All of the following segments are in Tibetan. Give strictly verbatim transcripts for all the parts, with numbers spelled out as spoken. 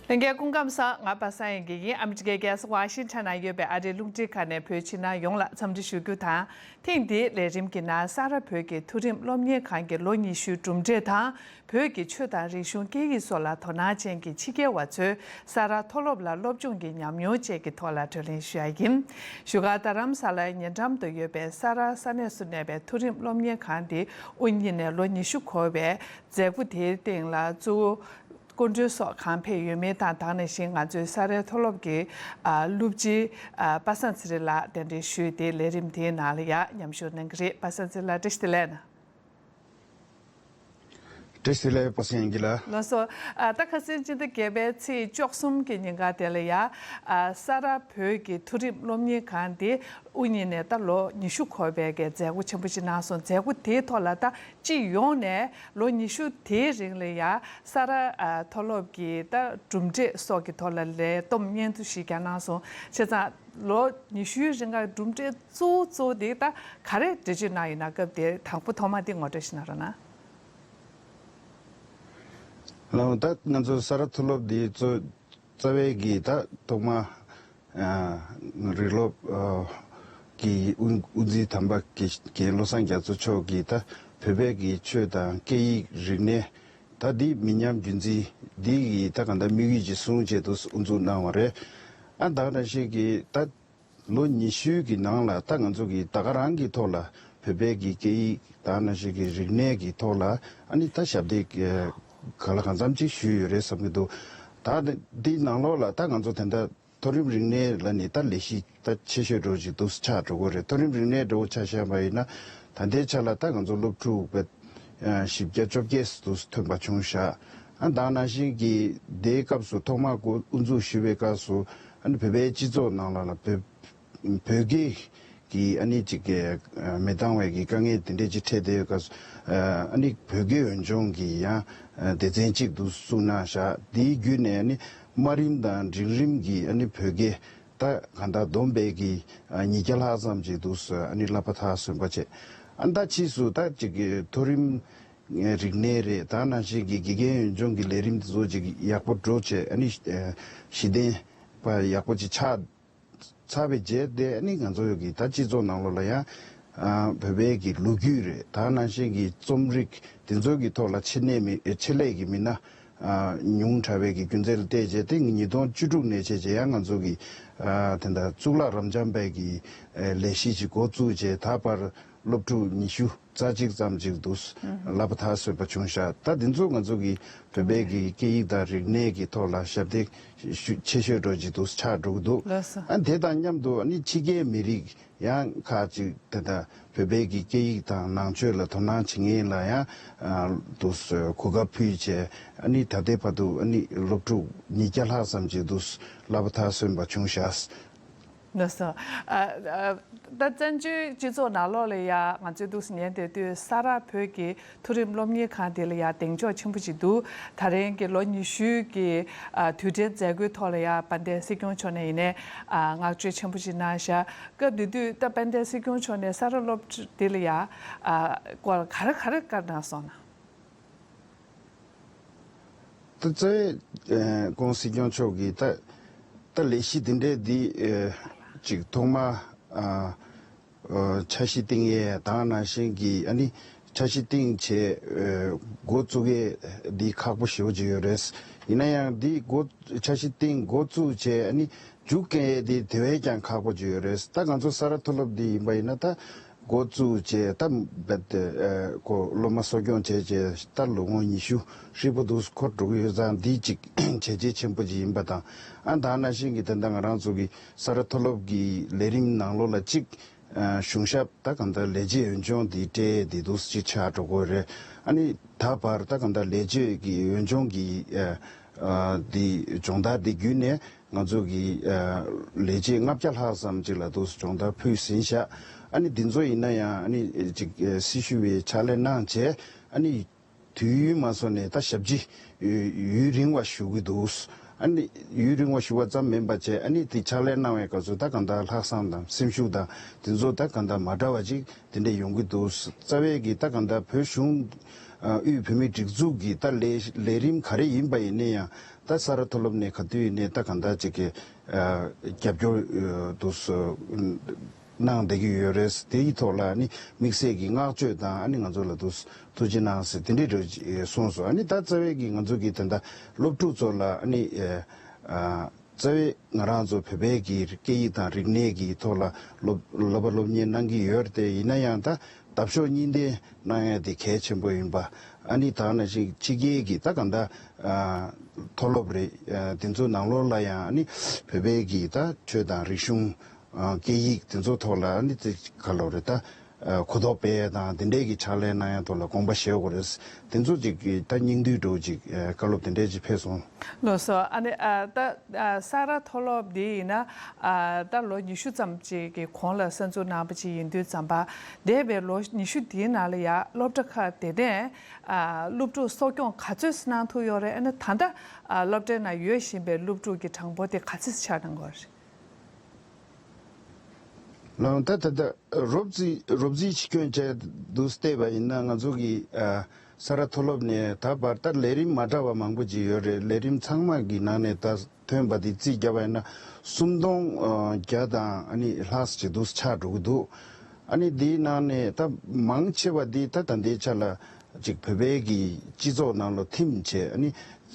ལྷན་རྒྱས་སྐུ་ཁམས་བཟང་། ང་པ་སངས་དབྱངས་སྐྱིད་ཡིན། ཨ་མི་རི་ཀའི་རྒྱལ་ས་ཝ་ཤིང་ཊོན་ན་ཡོད་པའི་ཨ་རིའི་རླུང་འཕྲིན་ཁང་ནས་བོད་ཕྱི་ནང་ཡོངས་ལ་འཚམས་འདྲི་ཞུ་རྒྱུ་དང་། ཐེངས་འདིའི་ལས་རིམ་གྱི་ནང་ས་རཱ་བོད་ཀྱི་མཐོ་རིམ་སློབ་གཉེར་ཁང་གི་ལོ་ཉི་ཤུའི་གྲུབ་འབྲས་དང་། བོད་ཀྱི་ཆོས་དང་རིག་གཞུང་སྐད་ཡིག་སོགས་ལ་དོ་སྣང་ཅན་གྱི་ཕྱི་རྒྱལ་བ་ཚོས་ས་རཱ་མཐོ་སློབ་ལ་སློབ་སྦྱོང་གི་ཉམས་མྱོང་བཅས་ཀྱི་ཐོག་ལ་བགྲོ་གླེང་ཞུ་ཡ་ཡིན། བཞུགས་སྒར་རྡ་རམ་ས་ལའི་ཉེ་འགྲམ་དུ་ཡོད་པའི་ས་རཱ་ས་གནས་སུ་གནས་པའི་མཐོ་རིམ་སློབ་གཉེར་ཁང་འདི་དབུ་བརྙེས་ནས་ལོ་ཉི་ཤུ་འཁོར་བའི་མཛད་སྒོ་དེའི་སྟེང་ལ་གཙོ་བོ་སྐུ་མགྲོན་སོགས་གང་ཕེབས་ཡོད་མེད་དང་། དེ་ནང་བཞིན་ང་ཚོའི་ས་རཱའི་མཐོ་སློབ་ཀྱི་ཨ་སློབ་སྤྱི་ཨ་པ་སངས་ཚེ་རིང་ལགས་གདན་འདྲེན་ཞུས་ཏེ་ལས་རིམ་དེའི་ནང་ལ་ཡང་མཉམ་ཞུགས་གནང་གི་རེད། པ་སངས་ཚེ་རིང་ལགས་བཀྲ་ཤིས་བདེ་ལེགས། བཀྲ་ཤིས་བདེ་ལེགས་པ་སངས་དབྱངས་སྐྱིད་ལགས། ལགས་སོ། ཨ་ད་ཁ་སང་སྤྱི་ཟླ་བརྒྱད་པའི་ཚེས་བཅུ་གསུམ་གྱི་ཉིན་ག་དེ་ལ་ཡང་ཨ་ས་རཱ་བོད་ཀྱི་མཐོ་རིམ་སློབ་གཉེར་ཁང་དེ་དབུ་བརྙེས་ནས་ད་ལོ་ཉི་ཤུ་འཁོར་བའི་གི་མཛད་སྒོ་ཆེན་པོ་ཅིག་གནང་སོང་། མཛད་སྒོ་དེའི་ཐོག་ལ་ད་སྤྱི་ཡོངས་ནས་ལོ་ཉི་ཤུ་དེའི་རིང་ལ་ཡང་ས་རཱ་ཨ་མཐོ་སློབ་ཀྱི་ད་གྲུབ་འབྲས་སོགས་ཀྱི་ཐོག་ལ་ལས་བསྡོམས་སྙན་ཐོ་ཞིག་ཀྱང་གནང་སོང་། བྱས་ཙང་ལོ་ཉི་ཤུའི་རིང་ག་གྲུབ་འབྲས་གཙོ་བོ་གཙོ་བོ་དེ་ད་ག་རེ་འགྲེལ་བརྗོད་གནང་ཡོད་ན། སྐབས་དེར་དང་པོ་ཐོག་མ་དེ་ངོ་སྤྲོད་ཞིག་གནང་རོགས་གནང་། ལགས། ད་ང་ཚོ་ས་རཱ་མཐོ་སློབ་འདི་གཙོ་རྩ་བའི་གི་ད་ཐོག་མ་ཨ་རིགས་སློབ་ཨ་ཀྱི་དབུ་དབུ་འཛིན་དམ་པ་དགེ་རྒན་བློ་བཟང་རྒྱ་མཚོ་མཆོག་གིས་ད་བོད་པའི་གི་ཆོས་དང་སྐད་ཡིག་རིག་གནས། ད་འདི་མི་ཉམས་རྒྱུན་འཛིན་འདི་ཡི་ད་གང་ལྟར་དམིགས་ཡུལ་ཅིག་བཟུང་བྱས་འདུག་དབུ་འཛུགས་གནང་བ་རེད། ཨ་ད་ག་ནང་བཞིན་གྱི་ད་ལོ་ཉི་ཤུའི་གི་ནང་ལ་ད་ང་ཚོ་གི་ད་ག་རང་གི་ཐོག་ལ་བོད་པའི་གི་སྐད་ཡིག་ད་ག་ནང་བཞིན་གྱི་རིག་གནས་ཀྱི་ཐོག་ལ་ཨ་ནི་ད་ཞབས་འདེགས་ག་ལ་གང་འཚམ་ཅིག་ཞུས་ཡོད་རེད་བསམ་གྱི་འདུག་ད་འདི་ནང་ལོགས་ལ་ད་ང་ཚོ་དེ་འདྲ་མཐོ་རིམ་རིག་གནས་ལ་ནི་ད་ལས་གཞི་ད་ཆེ་ཤོས་འགྲོ་ཅིག་འདུག་ཆགས་འགྲོ་གི་རེད། མཐོ་རིམ་རིག་གནས་འདྲ་བོ་ཆ་བཞག་པ་ཡིན་ན་ད་ལྟའི་ཆ་ལ་ད་ང་ཚོ་སློབ་ཕྲུག་བརྒྱད་ཅུ་བཅོ་བརྒྱད་འདུག་ཐོན་པ་བྱུང་ཤག་ཨ་ད་ནང་བཞིན་གྱི་དེའི་སྐབས་སུ་ཐོག་མར་འགོ་དབུ་འཛུགས་ཞུ་བའི་སྐབས་སུ་ཨ་ནི་བོད་པའི་སྤྱི་ཚོགས་ནང་ལ་ལ་བོད་བོད་སྐད་ཀྱི་ཨ་ནི་ཅིག་གི་མི་འདང་བའི་གི་དཀའ་ངལ་དེ་འདྲས་ཅིག་འཕྲད་བསྡད་ཡོད་སྐབས་སུ་ཨ་ནི་བོད་སྐད་འོས་སྦྱོང་གི་ཡང་སྡེ་ཚན་གཅིག་ཏུ་བཙུགས་གནང་བཞག་དེའི་བརྒྱུད་ནས་ཨ་ནི་དམའ་རིམ་དང་འབྲིང་རིམ་གྱི་ཨ་ནི་བོད་སྐད་ད་གང་ལྟར་བསྡོམས་པའི་གི་ཉིས་བརྒྱ་ལྷག་ཙམ་ཅིག་འདུག་ཨ་ནི་བསླབ་པ་མཐར་སོན་པ་བྱས། ཨ་ད་ཕྱིས་སུ་ད་ཅིག་གི་མཐོ་རིམ་རིག་གནས་རེད། ད་ནང་བཞིན་གྱི་དགེ་རྒན་འོས་སྦྱོང་གི་ལས་རིམ་དེ་ཚོ་ཅིག་ཡག་པོ་འགྲོ་བྱས་ཨ་ནི་གཞི་རྟེན་པ་ཡག་པོ་ཅིག་ཆགས་ཚར་བའི་རྗེས་དེ་ཨ་ནི་ང་ཚོ་གི་ད་སྤྱི་ཚོགས་ནང་ལོགས་ལ་ཡང་བོད་པའི་གི་ལོ་རྒྱུས་རེད། ད་ནང་བཞིན་གྱི་རྩོམ་རིག་དེ་ཚོ་གི་ཐོག་ལ་ཆེད་གནས་མི་ཆེད་ལས་ཀྱི་མི་སྣ་ཉུང་དྲགས་པའི་གི་རྒྱུ་མཚན་ལ་བལྟས་རྗེས་དེ་ཉིས་སྟོང་བཅུ་དྲུག་ནས་བྱས་རྗེས་ཡང་ང་ཚོ་གི་དེ་འདྲ་གཙུག་ལག་རབ་འབྱམས་པའི་གི་ལས་གཞི་ཅིག་འགོ་བཙུགས་རྗེས་ད་བར་སློབ་ཕྲུག་ཉི་ཤུ་རྩ་གཅིག་ཙམ་ཅིག་འདུག་བསླབ་པ་མཐར་སོན་པ་བྱུང་ཤག་ད་འདི་ཚོ་ང་ཚོ་གི་བོད་པའི་གི་སྐད་ཡིག་དང་རིག་གནས་ཀྱི་ཐོག་ལ་ཞབས་འདེགས་ཤུ་ཆེ་ཤོས་འགྲོ་ཅིག་འདུག་ཆགས་འགྲོ་གི་འདུག་ལགས་སོ། ཨ་དེ་དང་མཉམ་དུ་ཨ་ནི་ཕྱི་རྒྱལ་མི་རིགས་ཡང་ཁག་ཅིག་དེ་ལྟར་བོད་པའི་གི་སྐད་ཡིག་དང་ནང་ཆོས་ལ་དོ་སྣང་བྱེད་མཁན་ལ་ཡང་འདུག་གོ་སྐབས་ཕུལ་བྱས་ཨ་ནི་ད་ལྟའི་བར་དུ་ཨ་ནི་སློབ་ཕྲུག་ཉིས་བརྒྱ་ལྷག་ཙམ་ཅིག་འདུག་བསླབ་པ་མཐར་སོན་པ་བྱུང་ཤག་ལགས་སོ། ཨ་ཨ་ད་བཙན་བྱོལ་སྤྱི་ཚོགས་ནང་ལོགས་ལ་ཡ་ང་ཚོའི་འདུག་སེ་ཉན་བསྡད་དུས་ས་རཱ་བོད་ཀྱི་མཐོ་རིམ་སློབ་གཉེར་ཁང་དེ་ལ་ཡ་གདེང་འཇོག་ཆེན་པོ་ཞིག་འདུག་ད་རིང་གི་ལོ་ཉི་ཤུའི་གི་ཨ་དུས་དྲན་མཛད་སྒོའི་ཐོག་ལ་ཡ་དཔལ་ལྡན་སྲིད་སྐྱོང་མཆོག་ནས་ཡིན་ནའི་ཨ་བསྔགས་བརྗོད་ཆེན་པོ་ཞིག་གནང་ཤག་སྐབས་དེ་དུས་ད་དཔལ་ལྡན་སྲིད་སྐྱོང་མཆོག་ནས་ས་རཱ་སློབ་གྲྭ་དེ་ལ་ཡ་ཨ་སྐོར་ག་རེ་ག་རེ་བཀའ་གནང་སོང་ན། ད་རྩ་བའི་ཨ་ཁོང་སྲིད་སྐྱོང་མཆོག་གིས་ད་ད་ལས་གཞི་འདི་འདྲའི་འདི་ཨ་ཅིག་ཐོག་མ་ཨ་ཨ་འཆར་གཞི་བཏིང་ཡས་དང་ནང་བཞིན་གྱི་ཨ་ནི་འཆར་གཞི་བཏིང་བྱས་ཨ་འགོ་བཙུགས་ཡས་འདི་ཁག་པོ་ཞེ་པོ་ཅིག་ཡོད་རེད། ཡིན་ན་ཡང་འདི་འགོ་འཆར་གཞི་བཏིང་འགོ་བཙུགས་བྱས་ཨ་ནི་མཇུག་སྐྱོང་ཡས་འདི་དེ་བས་ཀྱང་ཁག་པོ་ཅིག་ཡོད་རེད། ད་ང་ཚོ་ས་རཱ་མཐོ་སློབ་འདི་ཡིན་པ་ཡིན་ན་ད། འགོ་བཙུགས་བྱས་ད་རྦད་དེ་ཨ་ཁོ་སློབ་མ་གསོ་སྐྱོང་བྱས་བྱས་ད་ལོ་ངོ་ཉི་ཤུ་ཧྲིལ་པོ་འདུག་འཁོར་འགྲོ་གི་ཡོད་ཙང་འདི་གཅིག་བྱས་རྗེས་ཆེན་པོ་ཅིག་ཡིན་པ་དང་། ཨ་ད་ནང་བཞིན་གྱི་ད་ལྟ་ང་རང་ཚོ་གི་ས་རཱ་མཐོ་སློབ་ཀྱི་ལས་རིམ་ནང་ལོགས་ལ་གཅིག་ཨ་གཞུང་ཞབས་ད་གང་ལྟར་ལས་བྱེད་འོས་སྦྱོང་འདི་སྤྲད་འདི་འདུག་ཅིག་ཆགས་འགྲོ་གི་རེད། ཨ་ནི་ད་བར་ད་གང་ལྟར་ལས་བྱེད་ཀྱི་འོས་སྦྱོང་གི་ཨ་ཨ་འདི་སྦྱོང་བརྡར་འདི་བརྒྱུད་ནས། ང་ཚོ་གི་ཨ་ལས་བྱེད་ལྔ་བརྒྱ་ལྷག་ཙམ་ཅིག་ལ་འདུག་སྦྱོང་བརྡར་ཕུལ་ཟིན་ཤག་ཨ་ནི་འདི་ཚོ་ཡིན་ན་ཡང་ཨ་ནི་ཅིག་ཨ་སྲི་ཞུ་བའི་ཕྱག་ལས་གནང་བྱས་ཨ་ནི་དུས་ཡུན་མ་སོང་ནས་ད་ཞབས་ཕྱི་ཡུན་རིང་བ་ཞུ་གི་འདུག་ཨ་ནི་ཡུན་རིང་བ་ཞུ་བ་ཙམ་མིན་པ་བྱས་ཨ་ནི་དེ་ཕྱག་ལས་གནང་བའི་སྐབས་སུ་ད་གང་ལྟར་ལྷག་བསམ་དང་སེམས་ཤུགས་དང་དེ་ཚོ་ད་གང་ལྟར་མ་འདྲ་བ་ཅིག་དེ་འདྲ་ཡོང་གི་འདུག་རྩ་བའི་གི་ད་གང་ལྟར་བོད་གཞུང་ དབུས་བོད་མིའི་སྒྲིག་འཛུགས་ཀྱི་ད་ལས་ལས་རིམ་ག་རེ་ཡིན་པ་ཡིན་ན་ཡང་ད་ས་རཱ་མཐོ་སློབ་ནས་ག་དུས་ཡིན་ནའི་ད་གང་ལྟར་ཅིག་གི་རྒྱབ་སྐྱོར་དུ་གནང་བསྡད་ཀྱི་ཡོད་རེད། དེའི་ཐོག་ལ་ཨ་ནི་དམིགས་བསལ་གྱི་བསྔགས་བརྗོད་དང་ཨ་ནི་ང་ཚོ་ལ་དུ་ཐུགས་རྗེ་གནང་ཟེར་དེ་འདྲའི་འདྲ་གསུངས་སོང་། ཨ་ནི་ད་རྩ་བའི་གི་ང་ཚོ་གི་ད་ལྟ་སློབ་ཕྲུག་ཚོ་ལ་ཨ་ནི་རྩ་བའི་ང་རང་ཚོ་བོད་པའི་གི་སྐད་ཡིག་དང་རིག་གནས་ཀྱི་ཐོག་ལ་སློབ་སློབ་པ་སློབ་གཉེར་གནང་གི་ཡོད་རེད་དེ། ཡིན་ན་ཡང་ད་འདབ་གཤོག་གཉིས་ལྡན་གནང་ཡ་དེ་གལ་ཆེན་པོ་ཡིན་པ། ཨ་ནི་ད་ནང་བཞིན་ཕྱི་རྒྱལ་གྱི་ད་གང་ལྟར་མཐོ་སློབ་རེད། དེ་ཚོ་ནང་ལོགས་ལ་ཡང་ཨ་ནི་བོད་པའི་གི་ད་ཆོས་དང་རིག་གཞུང་སྐད་ཡིག་དེ་ཚོ་ཐོག་ལ་ཨ་ནི་དེ་ག་ལོ་རེད་ད། གོ་རྟོགས་སྤེལ་ཡ་དང་དེ་འདྲའི་གི་ཕྱག་ལས་གནང་ཡ་ཐོག་ལ་དགོངས་པ་བཞེས་དགོས་རེད། དེ་ཚོ་ཅིག་གི་ད་སྙིང་བསྡུས་འདྲ་བོ་ཅིག་བཀའ་སློབ་དེ་འདྲའི་ཅིག་ཕེབས་སོང་། ལགས་སོ། ཨ་ནི་ཨ་ད་ཨ་ས་རཱ་མཐོ་སློབ་འདི་ཡིན་ན་ཨ་ད་ལོ་ཉི་ཤུ་ཙམ་ཅིག་གི་གོང་ལ་གསར་འཛུགས་གནང་པ་ཅིག་ཡིན་དུས་ཙམ་པ། འདས་པའི་ལོ་ཉི་ཤུ་འདིའི་ནང་ལ་ཡ་སློབ་གྲྭ་ཁག་དེ་ནས་ཨ་སློབ་ཕྲུག་གསོ་སྐྱོང་ག་ཚོད་གནང་ཐུབ་ཡོད་རེད། ཨ་ནི་ད་ལྟ་ཨ་སློབ་གྲྭའི་ནང་ཡོད་བཞིན་པའི་སློབ་ཕྲུག་གི་གྲངས་འབོར་དེ་ག་ཚོད་ཆགས་གནང་གི་ཡོད་རེད། ལགས། ད་ད་ད་རོབ་རྩིས་རོབ་རྩིས་ཕྱི་སྐྱོན་བྱས་འདུག་བལྟས་པ་ཡིན་ན་ང་ཚོ་གི་ཨ་ས་རཱ་མཐོ་སློབ་ནས་ད་བར་ད་ལས་རིམ་མ་འདྲ་བ་མང་པོ་ཅིག་ཡོད་རེད། ལས་རིམ་ཚང་མ་གི་ནང་ནས་ད་ཐོན་པ་དེ་རྩིས་བརྒྱབ་པ་ཡིན་ན་སུམ་སྟོང་བརྒྱ་དང་ཨ་ནི་ལྷག་ཅིག་འདུག་ཆགས་འགྲོ་གི་འདུག་ཨ་ནི་དེའི་ནང་ནས་ད་མང་ཆེ་བ་དེ་ད་ད་ལྟའི་ཆ་ལ་ཅིག་བོད་པའི་གི་སྤྱི་ཚོགས་ནང་ལ་ཐིམ་བྱས། ཨ་ནི་ད་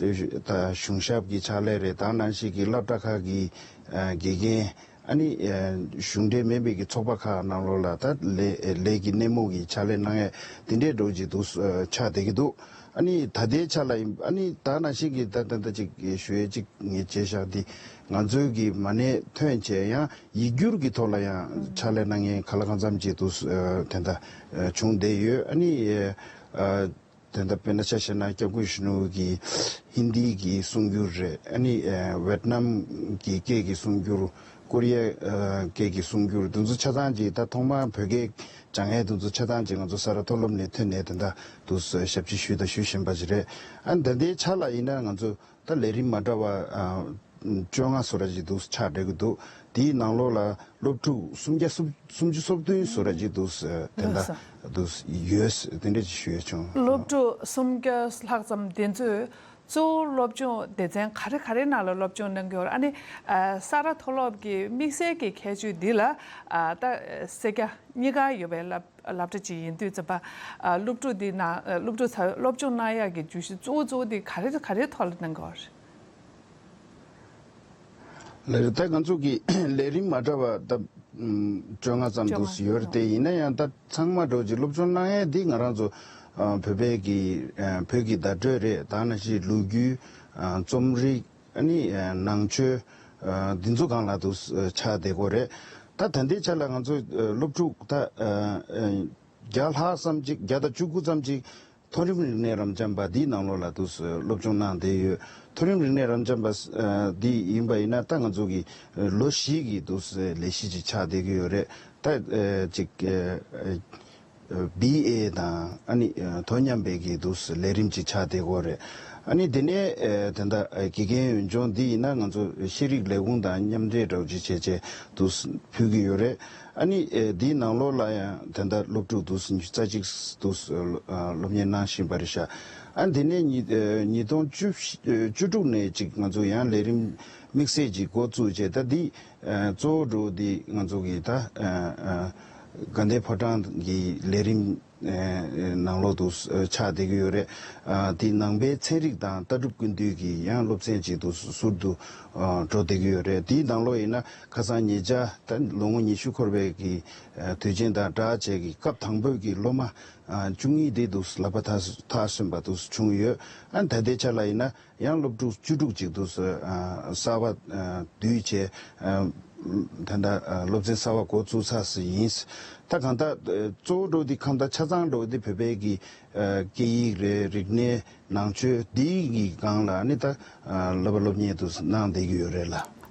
གཞུང་ཞབས་ཀྱི་ཕྱག་ལས་རེད། ད་ནང་བཞིན་གྱི་སློབ་གྲྭ་ཁག་གི་ཨ་དགེ་རྒན། ཨ་ནི་ཨ་གཞུང་འབྲེལ་མིན་པའི་གི་ཚོགས་པ་ཁག་ནང་ལོགས་ལ་ད་ལས་ལས་ཀྱི་སྣེ་མོ་གི་ཕྱག་ལས་གནང་ཡས་དེ་འདྲའི་འདྲ་བོ་ཅིག་འདུག་ཨ་ཆགས་བསྡད་ཀྱི་འདུག་ཨ་ནི་ད་ལྟའི་ཆ་ལ་ཡིན། ཨ་ནི་ད་ནང་བཞིན་གྱི་ད་ད་ད་ཅིག་ཞུ་ཡས་ཅིག་ངས་བྱས་བཞག་འདི་ང་ཚོའི་གི་མ་ཎི་ཐོན་བྱས་ཡང་ཡིག་སྒྱུར་གྱི་ཐོག་ལ་ཡང་ཕྱག་ལས་གནང་མཁན་ག་ལ་གང་འཚམ་ཅིག་འདུག་ཨ་དེ་འདྲ་ཨ་བྱུང་བསྡད་ཡོད། ཨ་ནི་ཨ་དེ་འདྲ་དཔེར་ན་ཆ་བཞག་ན་སྐྱབས་མགོན་གཞོན་ནུ་གིས་ཧིན་དི་གི་གསུང་སྒྱུར་རེད། ཨ་ནི་ཨ་ཝེད་ནམ་གྱི་སྐད་ཀྱི་གསུང་སྒྱུར། ཀོ་རི་ཡ་ཨ་སྐད་ཀྱི་གསུང་སྒྱུར། དེ་ཚོ་ཆ་ཚང་ཅིག་ད་ཐོག་མར་བོད་སྐད་སྦྱང་མཁན་དེ་ཚོ་ཆ་ཚང་ཅིག་ང་ཚོ་ས་རཱ་མཐོ་སློབ་ནས་ཐོན་ནས་དེ་འདྲ་དུ་ཞབས་ཕྱི་ཞུས་དང་ཞུ་བཞིན་པ་ཅིག་རེད། ཨ་ནི་ད་ལྟའི་ཆ་ལ་ཡིན་ན་ང་ཚོ་ད་ལས་རིམ་མ་འདྲ་བ་ཨ་བཅོ་ལྔ་བཟོ་འདྲ་ཅིག་འདུག་ཆགས་བསྡད་ཀྱི་འདུག་དེའི་ནང་ལོགས་ལ་སློབ་ཕྲུག་སུམ་བརྒྱ་སུམ་སུམ་ཅུ་སོ་བདུན་བཟོ་འདྲ་ཅིག་འདུག་དེ་འདྲ་འདུག་ཡོད། དེ་འདྲ་ཅིག་ཞུ་ཡས་བྱུང་། སློབ་ཕྲུག་སུམ་བརྒྱ་ལྷག་ཙམ་དེ་ཚོས་གཙོ་བོ་སློབ་སྦྱོང་སྡེ་ཚན་ག་རེ་ག་རེ་ནང་ལ་སློབ་སྦྱོང་གནང་གི་ཡོད་རེད། ཨ་ནི་ཨ་ས་རཱ་མཐོ་སློབ་ཀྱི་དམིགས་བསལ་གྱི་ཁྱད་ཆོས་འདི་ལ་ཨ་ད་སེར་སྐྱ་གཉིས་ཀ་ཡོད་པའི་སློབ་སློབ་གྲྭ་ཅིག་ཡིན་དུས་ཙམ་པ། ཨ་སློབ་ཕྲུག་འདི་ནང་ཨ་སློབ་ཕྲུག་ཚོ་སློབ་སྦྱོང་གནང་ཡག་གི་བརྗོད་གཞི་གཙོ་བོ་གཙོ་བོ་འདི་ག་རེ་ག་རེའི་ཐོག་ལ་གནང་གི་ཡོད་རེད། ལགས་རེད། ད་ང་ཚོ་གི་ལས་རིམ་མ་འདྲ་བ་ད་ཨམ་བཅོ་ལྔ་ཙམ་བཅོ་ལྔ་འདུག་ཡོད་རེད་དེ། ཡིན་ན་ཡང་ད་ཚང་མ་འདྲ་བོ་ཅིག་སློབ་སྦྱོང་གནང་ཡས་འདི་ང་རང་ཚོ་ཨ་བོད་པའི་གི་ཨ་བོད་ཀྱི་བརྡ་སྤྲོད་རེད། ད་ནང་བཞིན་ལོ་རྒྱུས། ཨ་རྩོམ་རིག་ཨ་ནི་ཨ་ནང་ཆོས། ཨ་འདི་ཚོ་སྒང་ལ་དུ་ཆགས་བསྡད་ཀྱི་ཡོད་རེད། ད་ད་ལྟའི་ཆ་ལ་ང་ཚོ་ཨ་སློབ་ཕྲུག་ད་ཨ་ཨ་བརྒྱ་ལྷག་ཙམ་ཅིག་བརྒྱ་དང་བཅུ་དགུ་ཙམ་ཅིག་མཐོ་རིམ་རིག་གནས་རབ་འབྱམས་པ་འདིའི་ནང་ལོགས་ལ་དུ་སློབ་སྦྱོང་གནང་བསྡད་ཡོད། མཐོ་རིམ་རིག་གནས་རབ་འབྱམས་པ་ཨ་འདི་ཡིན་པ་ཡིན་ན་ད་ང་ཚོ་གི་ལོ་བཞི་གི་དུ་ལས་གཞི་ཅིག་ཆགས་བསྡད་ཀྱི་ཡོད་རེད། ད་ཨ་ཅིག་ཨ་ཨ་བི་ཨེ་དང་ཨ་ནི་ཨ་དོ་མཉམ་པའི་གི་དུ་ལས་རིམ་ཅིག་ཆགས་བསྡད་ཀྱི་ཡོད་རེད། ཨ་ནི་དེ་ནས་ཨ་དེ་འདྲ་ཨ་དགེ་རྒན་ཡོན་སྦྱོང་འདི་ཡིན་ན་ང་ཚོ་ཤེས་རིག་ལས་ཁུངས་དང་མཉམ་འབྲེལ་འདྲ་བོ་ཅིག་བྱས་བྱས་དུ་ཕུལ་གྱི་ཡོད་རེད། ཨ་ནི་ཨ་འདིའི་ནང་ལོགས་ལ་ཡང་དེ་འདྲ་སློབ་ཕྲུག་དུ་ཉི་ཤུ་རྩ་གཅིག་དུ་ཨ་སློབ་གཉེར་གནང་བཞིན་པ་རེད་ཤག་ཨ་དེ་ནས་ཉིས་ཨ་ཉིས་སྟོང་བཅུ་བཅུ་དྲུག་ནས་ཅིག་ང་ཚོ་ཡང་ལས་རིམ་དམིགས་བསལ་ཅིག་འགོ་བཙུགས་བྱས། ད་འདི་ཨ་གཙོ་བོ་འདྲ་བོ་འདི་ང་ཚོ་གི་ད་ཨ་ཨ་དགའ་ལྡན་ཕོ་བྲང་གི་ལས་རིམ་ཨ་ནང་ལོགས་དུ་ཨ་ཆགས་བསྡད་ཀྱི་ཡོད་རེད། ཨ་དེ་ནང་པའི་ཚན་རིག་དང་ལྟ་གྲུབ་ཀུན་བཏུས་ཀྱི་ཡང་སློབ་ཚན་ཅིག་དུ་ཟུར་དུ་ཨ་འགྲོ་བསྡད་ཀྱི་ཡོད་རེད། དེའི་ནང་ལོགས་ཡིན་ན་ཁ་སང་ཉེ་ཆར་ད་ལོ་ངོ་ཉི་ཤུ་འཁོར་བའི་གི་ཨ་དུས་ཆེན་དང་སྦྲགས་བྱས་ཀྱི་སྐབས་དང་པོའི་གི་སློབ་མ་ཨ་བཅུ་གཉིས་དེ་དུ་ལག་པ་ཐག་ཐག་སོན་པ་དུ་བྱུང་ཡོད། ཨ་ད་ལྟའི་ཆ་ལ་ཡིན་ན་ཡང་སློབ་ཕྲུག་བཅུ་དྲུག་ཅིག་དུ་ཨ་གསར་པ་ཨ་བསྡུས་བྱས་ཨ་ད་ལྟ་ཨ་སློབ་ཚན་གསར་པ་འགོ་བཙུགས་ཚར་ཡིན། ད་གང་ལྟར་ཨ་གཙོ་བོ་འདྲ་བོ་འདི་ཁམས་དང་ཆ་ཚང་འདྲ་བོ་འདི་བོད་པའི་གི་ཨ་སྐད་ཡིག་རེད། རིག་གནས་ནང་ཆོས་འདིའི་གི་སྒང་ལ་ནི་ད་ཨ་སློབ་པ་སློབ་གཉེར་དུ་གནང་བསྡད་ཀྱི་ཡོད་རེད་ལ།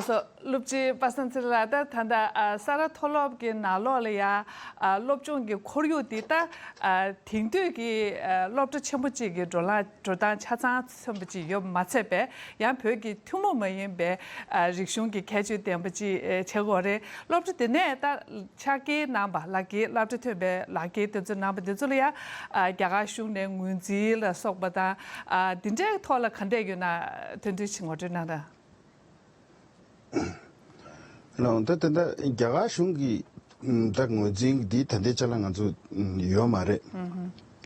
སོ། སློབ་སྤྱི་པ་སངས་ཚེ་རིང་ལགས། ད་ད་ལྟ་ཨ་ས་རཱ་མཐོ་སློབ་ཀྱི་ནང་ལོགས་ལ་ཡ་ཨ་སློབ་སྦྱོང་གི་ཁོར་ཡུག་འདི་ད་ཨ་དེང་དུས་ཀྱི་ཨ་སློབ་གྲྭ་ཆེན་པོ་གཅིག་གི་འགྲོ་ལ་འགྲོ་སྟངས་ཆ་ཚང་མཚོན་པ་ཅིག་ཡོད་མ་ཚད་པས། ཡང་བོད་ཀྱི་ཐུན་མོང་མ་ཡིན་པའི་ཨ་རིག་གཞུང་གི་ཁྱད་ཆོས་ལྡན་པ་ཅིག་ཨ་བྱེད་དགོས་རེད། སློབ་གྲྭ་དེ་ནས་ད་ཕྱག་འཁྱེར་གནང་པ། ལག་འཁྱེར་སློབ་གྲྭ་ཐོན་པའི་ལག་འཁྱེར་དེ་ཚོ་གནང་པ་དེ་ཚོ་ལ་ཡ་ཨ་རྒྱ་གར་གཞུང་ནས་ངོས་འཛིན་ལ་སོགས་པ་དང་། ཨ་འདི་འདྲའི་ཐོག་ལ་ག་འདྲས་ཡོད་ན་ཐོན་ཐོན་ཞིག་ངོ་སྤྲོད་གནང་དང་། ལགས། ད་ད་ལྟ་རྒྱ་གར་གཞུང་གི་ད་ངོས་འཛིན་འདི་ད་ལྟའི་ཆ་ལ་ང་ཚོ་ཡོད་མ་རེད།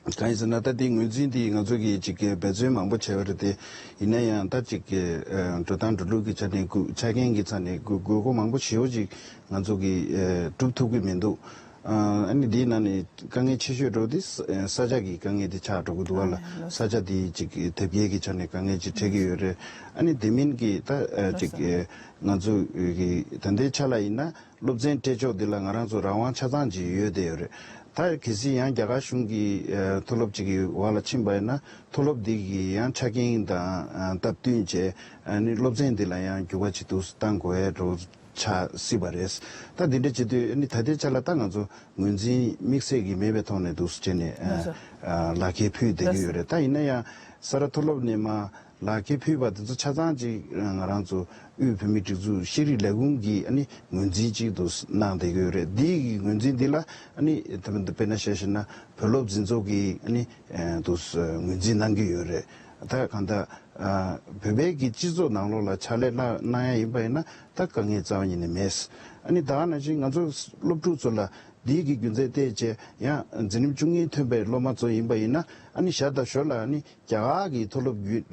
གང་ཡིན་ཟེར་ན། ད་འདི་ངོས་འཛིན་འདི་ང་ཚོ་གིས་ཅིག་འབད་བརྩོན་མང་པོ་བྱས་པ་རེད་དེ། ཡིན་ན་ཡང་ད་ཅིག་འགྲོ་སྟངས་འགྲོ་ལུགས་ཀྱི་ཆ་ནས་དགོས། ཆ་རྐྱེན་གྱི་ཆ་ནས་དགོས། དགོས་མཁོ་མང་པོ་ཞེ་པོ་ཅིག་ང་ཚོ་གིས་སྒྲུབ་ཐུབ་ཀྱི་མི་འདུག། ཨ་ནི་འདིའི་ནང་ནས་དཀའ་ངལ་ཆེ་ཤོས་འགྲོ་དེ་ས་ས་ཆ་གི་དཀའ་ངལ་དེ་ཆགས་འགྲོ་གི་འདུག་བ་ལ། ཨ་ས་ཆ་དེ་ཅིག་དེབ་སྐྱེལ་གྱི་ཆ་ནས་དཀའ་ངལ་ཅིག་འཕྲད་ཀྱི་ཡོད་རེད། ཨ་ནི་དེ་མིན་གྱི་ད་ཨ་ཅིག་ཨ་ང་ཚོ་གི་ད་ལྟའི་ཆ་ལ་ཡིན་ན་སློབ་ཚན་སྤྲད་ཕྱོགས་འདི་ལ་ང་རང་ཚོ་རང་དབང་ཆ་ཚང་ཅིག་ཡོད་བསྡད་ཡོད་རེད། ད་གལ་སྲིད་ཡང་རྒྱ་གར་གཞུང་གི་ཨ་མཐོ་སློབ་ཅིག་གི་འོག་ལ་ཕྱིན་པ་ཡིན་ན། མཐོ་སློབ་འདི་གི་ཡང་ཆ་རྐྱེན་དང་ཨ་སྟབས་བསྟུན་བྱས། ཨ་ནི་སློབ་ཚན་འདི་ལ་ཡང་འགྱུར་བ་ཅིག་ཏུ་བཏང་དགོས་ཡ་འགྲོ་ཆགས་སྲིད་པ་རེད། ད་འདི་འདྲ་བྱེད་དུས་ཨ་ནི་ད་ལྟའི་ཆ་ལ་ད་ང་ཚོ་ངོས་འཛིན་དམིགས་བསལ་གྱི་མེད་པའི་ཐོག་ནས་འདུག་སེ་བྱས་ནས་ཨ་ལག་འཁྱེར་ཕུལ་བསྡད་ཀྱི་ཡོད་རེད། ད་ཡིན་ན་ཡང་ས་རཱ་མཐོ་སློབ་ནས་མར་ལག་འཁྱེར་ཕུལ་བ་དེ་ཚོ་ཆ་ཚང་ཅིག་ང་རང་ཚོ་དབུས་བོད་མིའི་སྒྲིག་འཛུགས་ཤེས་རིག་ལས་ཁུངས་ཀྱིས་ཨ་ནི་ངོས་འཛིན་ཅིག་འདུག་སེ་གནང་བསྡད་ཀྱི་ཡོད་རེད། འདི་གི་ངོས་འཛིན་འདི་ལ་ཨ་ནི་དཔེར་ན་བཤད་ཤེ་ན་བོད་སློབ་འཛིན་ཚོགས་ཀྱིས་ཨ་ནི་འདུག་སེ་ངོས་འཛིན་གནང་གི་ཡོད་རེད། ད་གང་ལྟར་ཨ་བོད་པའི་གི་སྤྱི་ཚོགས་ནང་ལོགས་ལ་ཕྱག་ལས་གནང་གནང་ཡ་ཡིན་པ་ཡིན་ན་ད་དཀའ་ངལ་རྩ་བ་ཉིད་ནས་མེད། ཨ་ནི་ད་ག་ནང་བཞིན་ང་ཚོ་སློབ་ཕྲུག་ཚོ་ལ་འདི་གི་རྒྱུ་མཚན་བལྟས་བྱས་ཡང་འཛིན་རིམ་བཅུ་གཉིས་ཐོན་པའི་སློབ་མ་ཚོ་ཡིན་པ་ཡིན་ན། ཨ་ནི་ཞར་དང་ཞོར་ལ་ཨ་ནི་རྒྱ་གར་གི་མཐོ་སློབ་བརྒྱུད་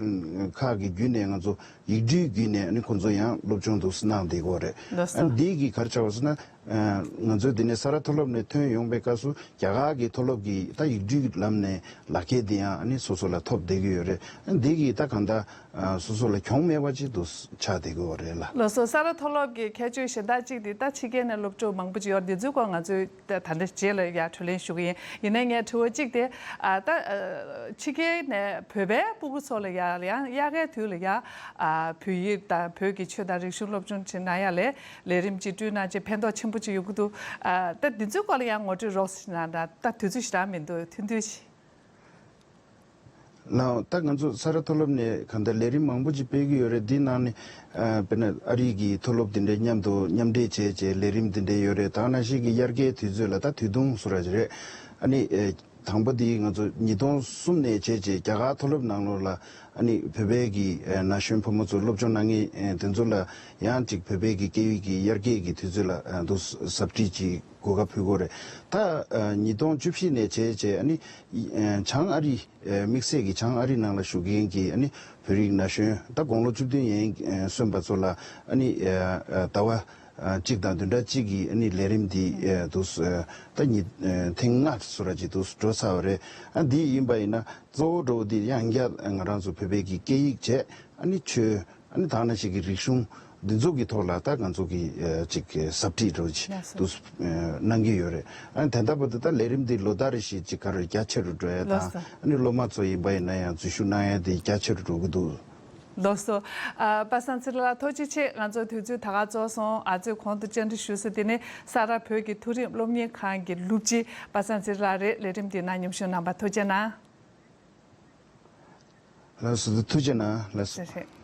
ཁག་གི་བརྒྱུད་ནས་ང་ཚོ་ཡིག་འབྲེལ་བརྒྱུད་ནས་ཨ་ནི་ཁོང་ཚོ་ཡང་སློབ་སྦྱོང་འདུག་སེ་གནང་བསྡད་ཀྱི་ཡོད་རེད། ལགས་སོ། ཨ་ནི་འདི་གི་ག་རེ་ཆགས་པ་ཟེར་ན། ཨ་ང་ཚོས་འདི་ནས་ས་རཱ་མཐོ་སློབ་ནས་ཐོན་ཡོང་པའི་སྐབས་སུ་རྒྱ་གར་གྱི་མཐོ་སློབ་ཀྱི་ད་ཡིག་འབྲེལ་ལམ་ནས་ལག་འཁྱེར་འདི་ཡང་ཨ་ནི་སོ་སོ་ལ་ཐོབ་བསྡད་ཀྱི་ཡོད་རེད། ཨ་འདི་གིས་ད་གང་ལྟར་ཨ་སོ་སོ་ལ་གྱོང་མེད་པ་ཅིག་ཏུ་ཆགས་བསྡད་ཀྱི་ཡོད་རེད་ལ། ལགས་སོ། ས་རཱ་མཐོ་སློབ་ཀྱི་ཁྱད་ཆོས་གཞན་དག་ཅིག་འདི་ད་ཕྱི་རྒྱལ་ནས་སློབ་ཕྲུག་མང་པོ་ཅིག་ཡོད། འདི་ཚོའི་སྐོར་ང་ཚོས་ད་ད་ལྟ་རྗེས་ལ་ཡ་དྲིས་ལན་ཞུ་གི་ཡིན། ཡིན་ནའི་ངའི་དྲི་བ་གཅིག་དེ། ཨ་ད་ཨ་ཕྱི་རྒྱལ་ནས་བོད་པའི་སྤུ་གུ་ཚོ་ལ་ཡ་ཡང་དབྱར་ཁའི་དུས་ལ་ཡ་ཨ་བོད་ཡིག་དང་བོད་ཀྱི་ཆོས་དང་རིག་གཞུང་སློབ་སྦྱོང་བྱེད་གནང་ཡ་ལས་ལས་རིམ་ཅིག་བསྐྲུན་གནང་བྱས་ཕན་ཐོགས་ཆེན་པོ་ཅིག་ཡོང་གི་འདུག། ཨ་ད་འདི་ཚོའི་སྐོར་ལ་ཡང་ངོ་སྤྲོད་རོགས་ཞུ་གནང་དང་། ད་དུས་ཚོད་ཞེ་དྲག་མི་འདུག། ཐུང་ཐུང་ཞིག། ལགས། ད་ང་ཚོ་ས་རཱ་མཐོ་སློབ་ནས་གང་ལྟར་ལས་རིམ་མང་པོ་ཅིག་སྤེལ་གྱི་ཡོད་རེད། འདི་ནང་ནས་ཨ་དཔེར་ན་ཨ་རི་གི་མཐོ་སློབ་དེ་འདྲའི་མཉམ་དུ་མཉམ་འབྲེལ་བྱས་བྱས་ལས་རིམ་དེ་འདྲའི་ཡོད་རེད། ད་ག་ནང་བཞིན་གྱི་དབྱར་ཁའི་དུས་ཚོད་ལ་ད་དུས་ཐུང་བཟོ་འདྲ་ཅིག་རེད། ཨ་ནི་ཨེ་དང་པོ་དེ་ང་ཚོ་ཉིས་སྟོང་གསུམ་ནས་བྱས་བྱས་རྒྱ་གར་མཐོ་སློབ་ནང་ལོགས་ལ་ཨ་ནི་བོད་པའི་གི་ཨེ་ན་གཞོན་ཕོ་མོ་ཚོ་སློབ་སྦྱོང་གནང་མཁན་ཨེ་དེ་ཚོ་ལ་ཡང་ཅིག་བོད་པའི་གི་སྐད་ཡིག་གི་དབྱར་སྐད་ཀྱི་དུས་ཚོད་ལ་ཨ་འདུག་ཟབ་ཁྲིད་ཅིག་གོ་སྐབས་ཕུལ་གྱི་ཡོད་རེད། ད་ཨ་ཉིས་སྟོང་བཅུ་བཞི་ནས་བྱས་བྱས་ཨ་ནི་ཨ་བྱང་ཨ་རི་ཨ་དམིགས་བསལ་གྱི་བྱང་ཨ་རི་ནང་ལ་བཞུགས་མཁན་གྱི་ཨ་ནི་བོད་རིགས་ན་གཞོན་ད་དགུང་ལོ་བཅུ་བདུན་ཡན་ཨ་སོན་པ་ཚོ་ལ་ཨ་ནི་ཨ་ཨ་ཟླ་བ་ཨ་གཅིག་དང་བདུན་ཕྲག་གཅིག་གི་ཨ་ནི་ལས་རིམ་འདི་ཨ་འདུག་སེ་ད་ཉིས་ཨ་ཐེངས་ལྔ་བཟོ་འདྲ་ཅིག་འདུག་སེ་འགྲོ་ཚར་བ་རེད། ཨ་འདི་ཡིན་པ་ཡིན་ན་གཙོ་བོ་འདྲ་བོ་འདི་ཡང་བསྐྱར་ང་རང་ཚོ་བོད་པའི་གི་སྐད་ཡིག་བྱས། ཨ་ནི་ཆོས། ཨ་ནི་ད་ག་ནང་བཞིན་གྱི་རིག་གཞུང་འདི་ཚོ་གི་ཐོག་ལ་ད་ང་ཚོ་གི་ཨ་ཅིག་གི་ཟབ་ཁྲིད་འདྲ་བོ་ཅིག་ལགས་སོ། འདུག་སེ་ཨ་གནང་གི་ཡོད་རེད། ཨ་ནི་དེ་འདྲ་བར་དུ་ད་ལས་རིམ་འདི་ལོ་ལྟར་རེ་བཞིན་ཅིག་ག་རེ་རྒྱ་ཆེ་རུ་འགྲོ་ཡ་དང་། ལགས་སོ། ཨ་ནི་སློབ་མ་ཚོ་ཡིན་པ་ཡིན་ན་ཡང་འཛུལ་ཞུགས་གནང་ཡ་དེ་རྒྱ་ཆེ་རུ་འགྲོ་གི་འདུག། ལགས་སོ། ཨ་པ་སངས་ཚེ་རིང་ལགས་ཐུགས་རྗེ་ཆེ། ང་ཚོ་དུས་ཚོད་ད་ག་རྫོགས་སོང་། ཨ་ཙི་གོང་དུ་བཅར་འདྲི་ཞུས་སོང་། དེ་ནི་ས་རཱ་བོད་ཀྱི་མཐོ་རིམ་སློབ་གཉེར་ཁང་གི་སློབ་སྤྱི་པ་སངས་ཚེ་རིང་ལགས་རེད། ལས་རིམ་འདིའི་ནང་མཉམ་ཞུགས་གནང་བར་ཐུགས་རྗེ་གནང་། ལགས་སོ། ཐུགས་རྗེ་གནང་། ལགས་སོ། ཐུགས་རྗེ་ཆེ།